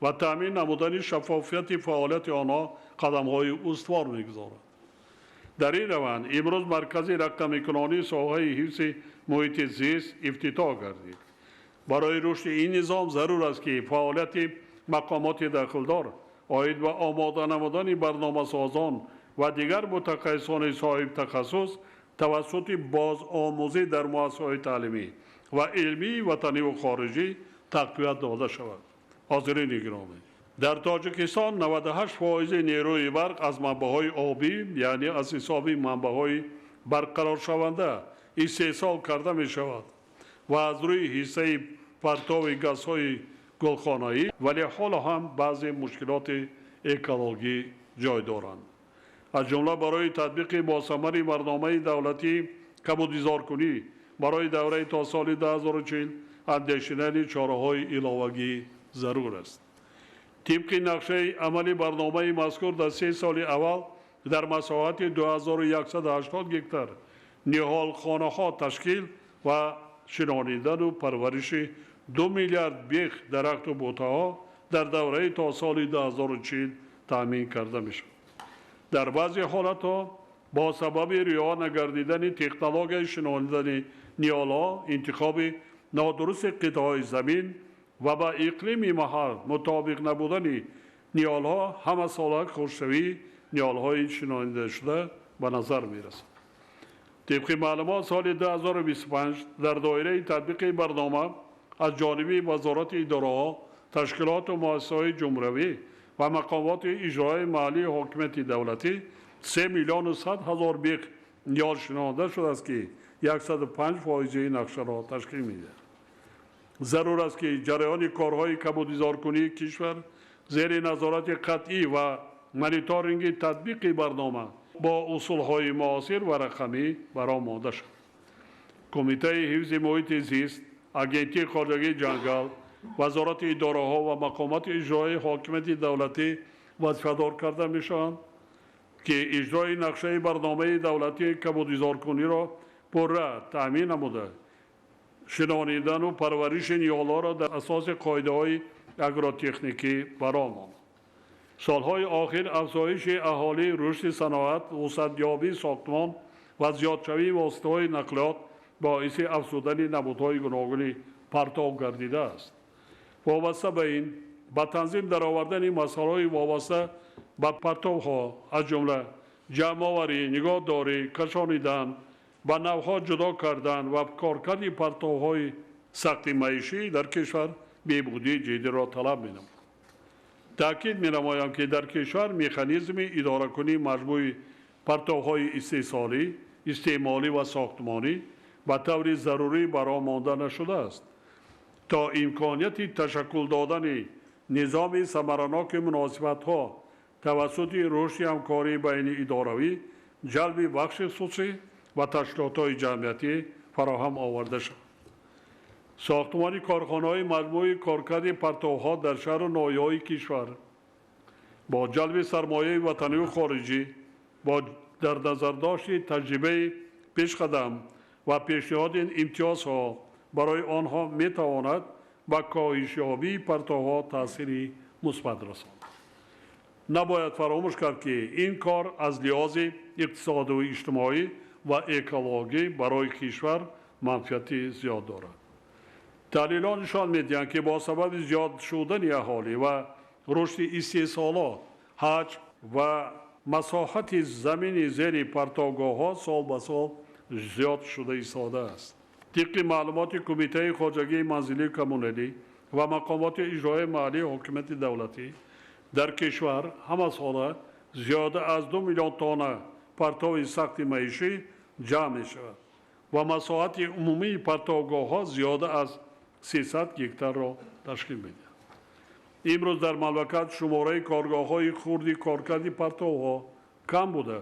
ва таъмин намудани шаффофияти фаъолияти онҳо қадамҳои устувор мегузорад. Дар ин раванд имрӯз маркази рақамикунонии соҳаи ҳифзи муҳити зист ифтитоҳ гардид. Барои рушди ин низом зарур аст, ки фаъолияти мақомоти дахлдор оид ба омода намудани барномасозон ва дигар мутахассисони соҳибтахассус тавассути бозомӯзӣ дар муассисаҳои таълимӣ ва илмии ватаниву хориҷӣ тақвият дода шавад. Ҳозирини гиромӣ, дар Тоҷикистон 98% нерӯи барқ аз манбаъҳои обӣ, яъне аз ҳисоби манбаъҳои барқароршаванда истеҳсол карда мешавад ва аз рӯи ҳиссаи партови газҳои гулхонаӣ, вале ҳоло ҳам баъзе мушкилоти экологӣ ҷой доранд. Аз ҷумла барои татбиқи босамари барномаи давлатии кабудизоркунӣ барои давраи то соли 2040 андешидани чораҳои иловагӣ зарур аст. Тибқи нақшаи амали барномаи мазкур дар 3 соли аввал дар масоҳати 2180 гектар ниҳолхонаҳо ташкил ва шинонидану парвариши 2 миллиард бех дарахту бутаҳо дар давраи то соли 2040 таъмин карда мешавад. Дар баъзе ҳолатҳо бо сабаби риоя нагардидани технологияи шинонидани ниҳолҳо, интихоби нодурусти қитъаҳои замин ва ба иқлими маҳал мутобиқ набудани ниҳолҳо ҳамасола хушкшавии ниҳолҳои шинонидашуда ба назар мерасад. Тибқи маълумот, соли 2025 дар доираи татбиқи барнома аз ҷониби вазорати идораҳо, ташкилоту муассисаҳои ҷумҳуриявӣ ва мақомоти иҷроияи маҳаллии ҳокимияти давлатӣ 3 100 000 бех ниҳол шинонда шудааст, ки 105% нақшаро ташкил медиҳад. Зарур аст, ки ҷараёни корҳои кабудизоркунии кишвар зери назорати қатъӣ ва мониторинги татбиқи барнома бо усулҳои муосир ва рақамӣ баромода шавад. Кумитаи ҳифзи муҳити зист, Агентии хоҷагии ҷангал, вазорати идораҳо ва мақомоти иҷроияи ҳокимияти давлатӣ вазифадор карда мешаванд, ки иҷрои нақшаи барномаи давлатии кабудизоркуниро пурра таъмин намуда, шинонидану парвариши ниҳолҳоро дар асоси қоидаҳои агротехникӣ баромонад. Солҳои охир афзоиши аҳолӣ, рушди саноат, вусъатёбии сохтмон ва зиёдшавии воситаҳои нақлиёт боиси афзудани намудҳои гуногуни партов гардидааст. Вобаста ба ин, ба танзим даровардани масъалаҳои вобаста ба партовҳо, аз ҷумла ҷамъоварӣ, нигоҳдорӣ, кашонидан, ба навъҳо ҷудо кардан ва коркарди партовҳои сахти маишӣ дар кишвар беҳбудии ҷиддиро талаб менамояд. Таъкид менамоям, ки дар кишвар механизми идоракунии маҷмӯи партовҳои истеҳсолӣ, истеъмолӣ ва сохтмонӣ ба таври зарурӣ ба роҳ монда нашудааст, то имконияти ташаккул додани низоми самараноки муносибатҳо тавассути рушди ҳамкории байниидоравӣ, ҷалби бахши хусусӣ ва ташкилотҳои ҷамъиятӣ фароҳам оварда шавад. Сохтмони корхонаҳои маҷмӯи коркарди партовҳо дар шаҳру ноҳияҳои кишвар бо ҷалби сармояи ватаниву хориҷӣ, бо дар назардошти таҷрибаи пешқадам ва пешниҳоди имтиёзҳо барои онҳо метавонад ба коҳишёбии партовҳо таъсири мусбат расонад. Набояд фаромӯш кард, ки ин кор аз лиҳози иқтисодию иҷтимоӣ ва экологӣ барои кишвар манфиати зиёд дорад. Таҳлилҳо нишон медиҳанд, ки бо сабаби зиёд шудани аҳолӣ ва рушди истеҳсолот, ҳаҷм ва масоҳати замини зери партовгоҳҳо сол ба сол зиёд шуда истодааст. Тибқи маълумоти Кумитаи хоҷагии манзилию коммуналӣ ва мақомоти иҷроияи маҳаллии ҳокимияти давлатӣ, дар кишвар ҳамасола зиёда аз 2 миллион тонна партови сахти маишӣ ҷамъ мешавад ва масоҳати умумии партовгоҳҳо зиёда аз 300 гектарро ташкил медиҳад. Имрӯз дар мамлакат шумораи коргоҳҳои хурди коркарди партовҳо кам буда,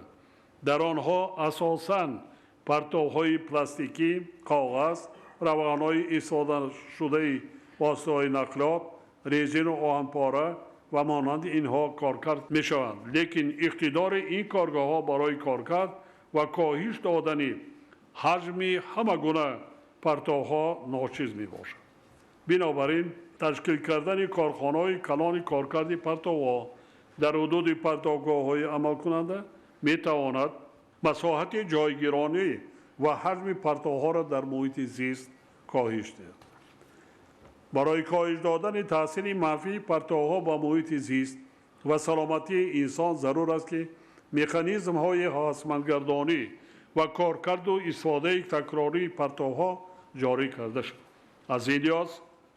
дар онҳо асосан партовҳои пластикӣ, коғаз, равғанҳои истифодашудаи воситаҳои нақлиёт, резину оҳанпора ва монанди инҳо коркард мешаванд. Лекин иқтидори ин коргоҳҳо барои коркард ва коҳиш додани ҳаҷми ҳама гуна партовҳо ночиз мебошад. Бинобар ин, ташкил кардани корхонаҳои калони коркарди партовҳо дар ҳудуди партовгоҳҳои амалкунанда метавонад масоҳати ҷойгиронӣ ва ҳаҷми партовҳоро дар муҳити зист коҳиш диҳад. Барои коҳиш додани таъсири манфии партовҳо ба муҳити зист ва саломатии инсон зарур аст, ки механизмҳои ҳавасмандгардонӣ ва коркарду истифодаи такрории партовҳо ҷорӣ карда шавад. Аз ин лиҳоз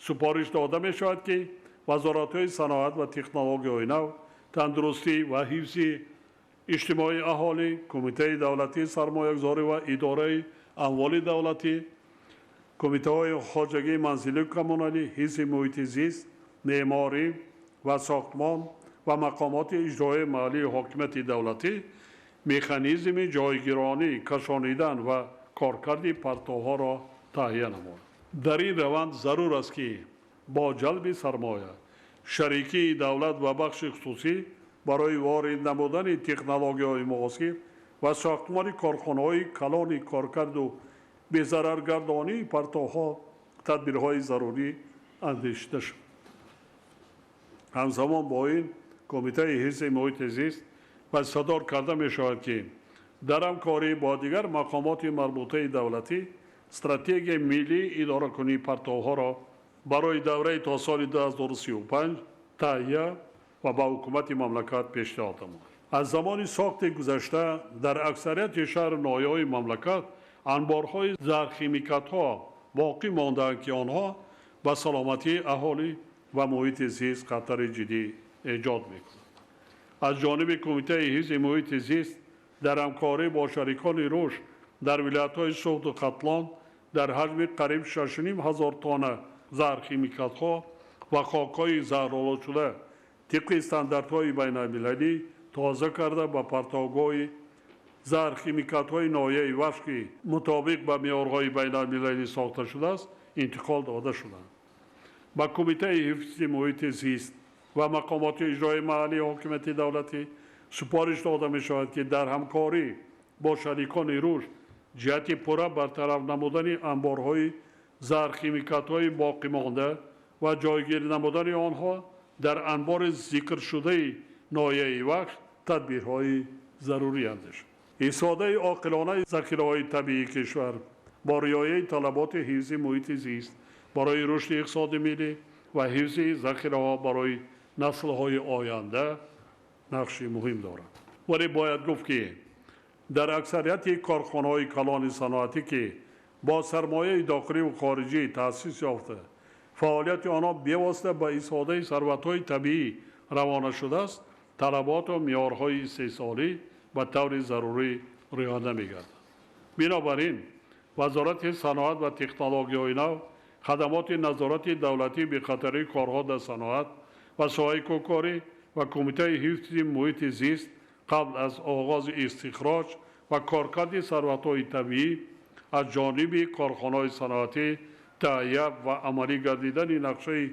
супориш дода мешавад, ки вазоратҳои саноат ва технологияҳои нав, тандурустӣ ва ҳифзи иҷтимоии аҳолӣ, Кумитаи давлатии сармоягузорӣ ва идораи амволи давлатӣ, кумитаҳои хоҷагии манзилию коммуналӣ, ҳифзи муҳити зист, меъморӣ ва сохтмон ва мақомоти иҷроияи маҳаллии ҳокимияти давлатӣ механизми ҷойгиронӣ, кашонидан ва коркарди партовҳоро таҳия намоянд. Дар ин раванд зарур аст, ки бо ҷалби сармоя, шарикии давлат ва бахши хусусӣ барои ворид намудани технологияҳои муосир ва сохтмони корхонаҳои калони коркарду безараргардонии партовҳо тадбирҳои зарурӣ андешида шуд. Ҳамзамон бо ин, Кумитаи ҳифзи муҳити зист вазифадор карда мешавад, ки дар ҳамкорӣ бо дигар мақомоти марбутаи давлатӣ стратегияи миллии идоракунии партовҳоро барои давраи то соли 2035 таҳия ва ба ҳукумати мамлакат пешниҳод намояд. Аз замони сохти гузашта дар аксарияти шаҳру ноҳияҳои мамлакат анборҳои зархимикатҳо боқӣ мондаанд, ки онҳо ба саломатии аҳолӣ ва муҳити зист хатари ҷиддӣ эҷод мекунанд. Аз ҷониби Кумитаи ҳифзи муҳити зист дар ҳамкорӣ бо шарикони рушд дар вилоятҳои Суғду Хатлон дар ҳаҷми қариб 6,5 ҳазор тонна зархимикатҳо ва хокҳои заҳролудшуда тибқи стандартҳои байналмилалӣ тоза карда ба партовгоҳи зархимикатҳои ноҳияи Вахш, ки мутобиқ ба меъёрҳои байналмилалӣ сохта шудааст, интиқол дода шуданд. Ба Кумитаи ҳифзи муҳити зист ва мақомоти иҷроии маҳаллии ҳокимияти давлатӣ супориш дода мешавад, ки дар ҳамкорӣ бо шарикони рушд ҷиҳати пурра бартараф намудани анборҳои зархимикатҳои боқимонда ва ҷойгир намудани онҳо дар анбори зикршудаи ноҳияи Вахш тадбирҳои зарурӣ андешанд. Истифодаи оқилонаи захираҳои табиии кишвар бо риояи талаботи ҳифзи муҳити зист барои рушди иқтисоди миллӣ ва ҳифзи захираҳо барои наслҳои оянда нақши муҳим дорад. Вале бояд гуфт, ки дар аксарияти корхонаҳои калони саноатӣ, ки бо сармояи дохилию хориҷӣ таъсис ёфта, фаъолияти онҳо бевосита ба истифодаи сарватҳои табиӣ равона шудааст, талаботу меъёрҳои истеҳсолӣ ба таври зарурӣ риоя намегардад. Бинобар ин, Вазорати саноат ва технологияҳои нав, хадамоти назорати давлатии бехатарии корҳо дар саноат ва соҳаи кӯҳкорӣ ва Кумитаи ҳифзи муҳити зист қабл аз оғози истихроҷ ва коркарди сарватҳои табиӣ аз ҷониби корхонаҳои саноатӣ таҳия ва амалӣ гардидани нақшаи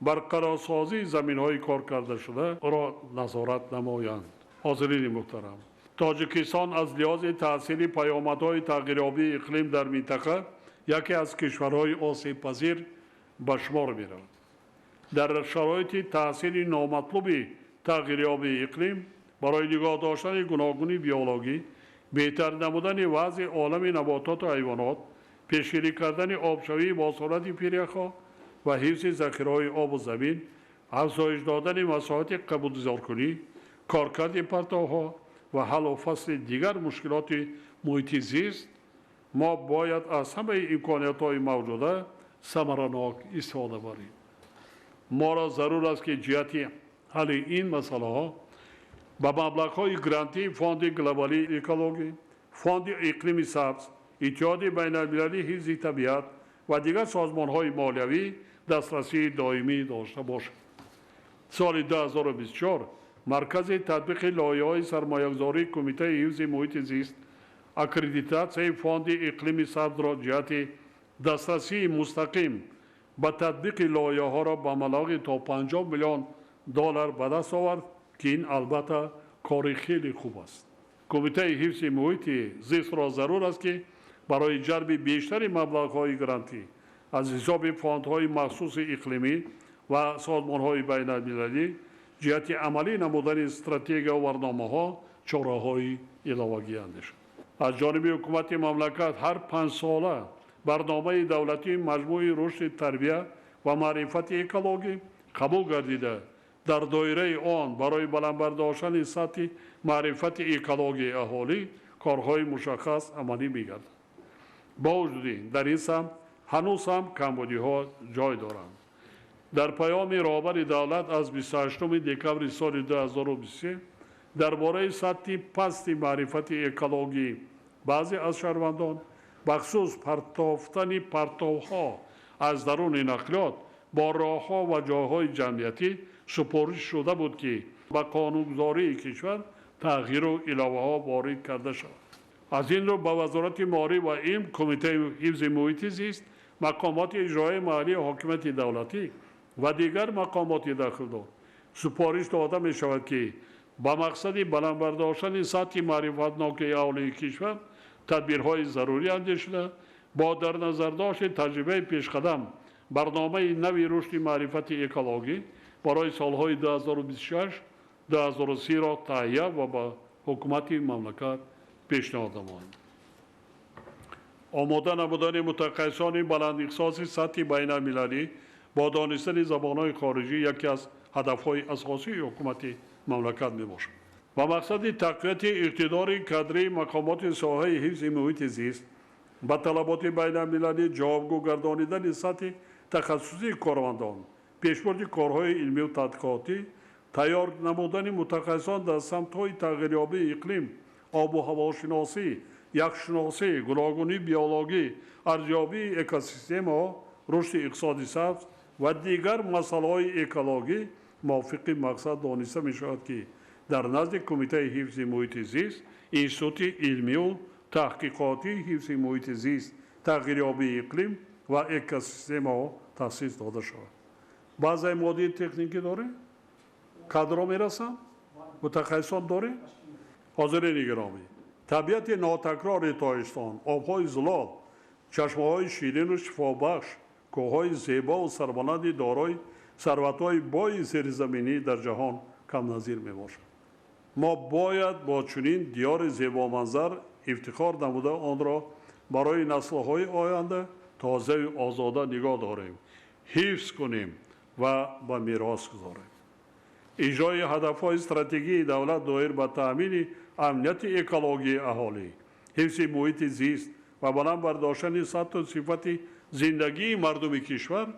барқарорсозии заминҳои коркардашударо назорат намоянд. Ҳозирини муҳтарам, Тоҷикистон аз лиҳози таъсири паёмадҳои тағйирёбии иқлим дар минтақа яке аз кишварҳои осебпазир ба шумор меравад. Дар шароити таъсири номатлуби тағйирёбии иқлим барои нигоҳ доштани гуногунии биологӣ, беҳтар намудани вазъи олами набототу ҳайвонот, пешгирӣ кардани обшавии бо суръати пиряхҳо ва ҳифзи захираҳои обу замин, афзоиш додани масоҳати қабулизоркунӣ, коркарди партовҳо ва ҳаллу фасли дигар мушкилоти муҳити зист, мо бояд аз ҳамаи имкониятҳои мавҷуда самаранок истифода барем. Моро зарур аст, ки ҷиҳати ҳалли ин масъалаҳо ба маблағҳои грантии Фонди глобалии экологӣ, Фонди иқлими сабз, Иттиҳоди байналмилалии ҳифзи табиат ва дигар созмонҳои молиявӣ дастрасии доимӣ дошта бошад. Соли 2024 Маркази татбиқи лоиҳаҳои сармоягузории Кумитаи ҳифзи муҳити зист аккредитатсияи Фонди иқлими сабзро ҷиҳати дастрасии мустақим ба татбиқи лоиҳаҳоро ба маблағи то 50 миллион доллар ба даст овард, ки ин албатта кори хеле хуб аст. Кумитаи ҳифзи муҳити зистро зарур аст, ки барои ҷалби бештари маблағҳои грантӣ аз ҳисоби фондҳои махсуси иқлимӣ ва созмонҳои байналмилалӣ ҷиҳати амалӣ намудани стратегия ва барномаҳо чораҳои иловагӣ андешад. Аз ҷониби ҳукумати мамлакат ҳар 5 сола барномаи давлатии маҷмӯи рушди тарбия ва маърифати экологӣ қабул гардида, дар доираи он барои баланд бардоштани сатҳи маърифати экологии аҳолӣ корҳои мушаххас амалӣ мегардад. Бо вуҷуди ин, дар ин самт ҳанӯз ҳам камбудиҳо ҷой доранд. Дар паёми роҳбари давлат аз 28 декабри соли 2023 дар бораи сатҳи пасти маърифати экологӣ баъзе аз шаҳрвандон, бахусус партофтани партовҳо аз даруни нақлиёт бо роҳҳо ва ҷойҳои ҷамъиятӣ супориш шуда буд, ки ба қонунгузории кишвар тағйиру иловаҳо ворид карда шавад. Аз ин рӯ ба Вазорати маориф ва илм, Кумитаи ҳифзи муҳити зист, мақомоти иҷроияи маҳаллии ҳокимияти давлатӣ ва дигар мақомоти дахлдор супориш дода мешавад, ки ба мақсади баланд бардоштани сатҳи маърифатнокии аҳолии кишвар тадбирҳои зарурӣ андешида, бо дар назардошти таҷрибаи пешқадам барномаи нави рушди маърифати экологӣ барои солҳои 2026-2030-ро таҳия ва ба ҳукумати мамлакат пешниҳод намоянд. Омода намудани мутахассисони баландихтисоси сатҳи байналмилалӣ бо донистани забонҳои хориҷӣ яке аз ҳадафҳои асосии ҳукумати мамлакат мебошад. Ба мақсади тақвияти иқтидори кадрии мақомоти соҳаи ҳифзи муҳити зист ба талаботи байналмилалӣ ҷавобгӯ гардонидани сатҳи тахассусии кормандон, пешбурди корҳои илмию тадқиқотӣ, тайёр намудани мутахассисон дар самтҳои тағйирёбии иқлим, обу ҳавошиносӣ, яхшиносӣ, гуногунии биологӣ, арзёбии экосистемаҳо, рушди иқтисоди сабз ва дигар масъалаҳои экологӣ мувофиқи мақсад дониста мешавад, ки дар назди Кумитаи ҳифзи муҳити зист, Институти илмию таҳқиқотии ҳифзи муҳити зист, тағйирёбии иқлим ва экосистемаҳо таъсис дода шавад. Баъзеи моддии техникӣ дорем, кадро мерасанд, мутахассисон дорем. Ҳозирини гиромӣ, табиати нотакрори Тоҷикистон, обҳои зулол, чашмаҳои ширину шифобахш, кӯҳҳои зебову сарбаланди дорои сарватҳои бои зеризаминӣ дар ҷаҳон камназир мебошад. Мо бояд бо чунин диёри зебоманзар ифтихор намуда онро барои наслҳои оянда тозаю озода нигоҳ дорем, ҳифз кунем ва ба мерос гузорем. Иҷрои ҳадафҳои стратегии давлат доир ба таъмини амнияти экологии аҳолӣ, ҳифзи муҳити зист ва баланд бардоштани сатҳу сифати зиндагии мардуми кишвар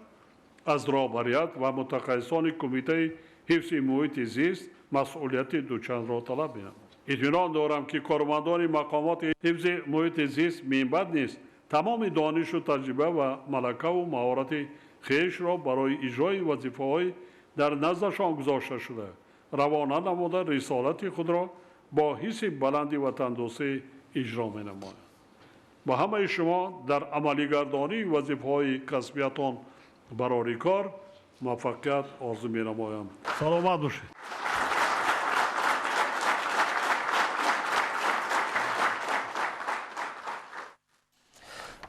аз роҳбарият ва мутахассисони Кумитаи Ҳифзи муҳити зист масъулияти дучандро талаб менамояд. Итминон дорам, ки кормандони мақомоти ҳифзи муҳити зист минбаъд низ тамоми донишу таҷриба ва малакаву маҳорати хешро барои иҷрои вазифаҳои дар наздашон гузошта шуда равона намуда, рисолати худро бо ҳисси баланди ватандӯстӣ иҷро менамояд. Ба ҳамаи шумо дар амалигардонии вазифаҳои касбиятон барори кор муваффақият орзу менамоям. Саломат бошед.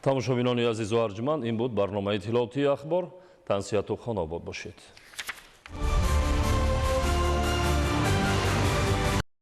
Тамошобинони азизу арҷманд, ин буд барномаи иттилоотии Ахбор. Тансиҳату хонобод бошед.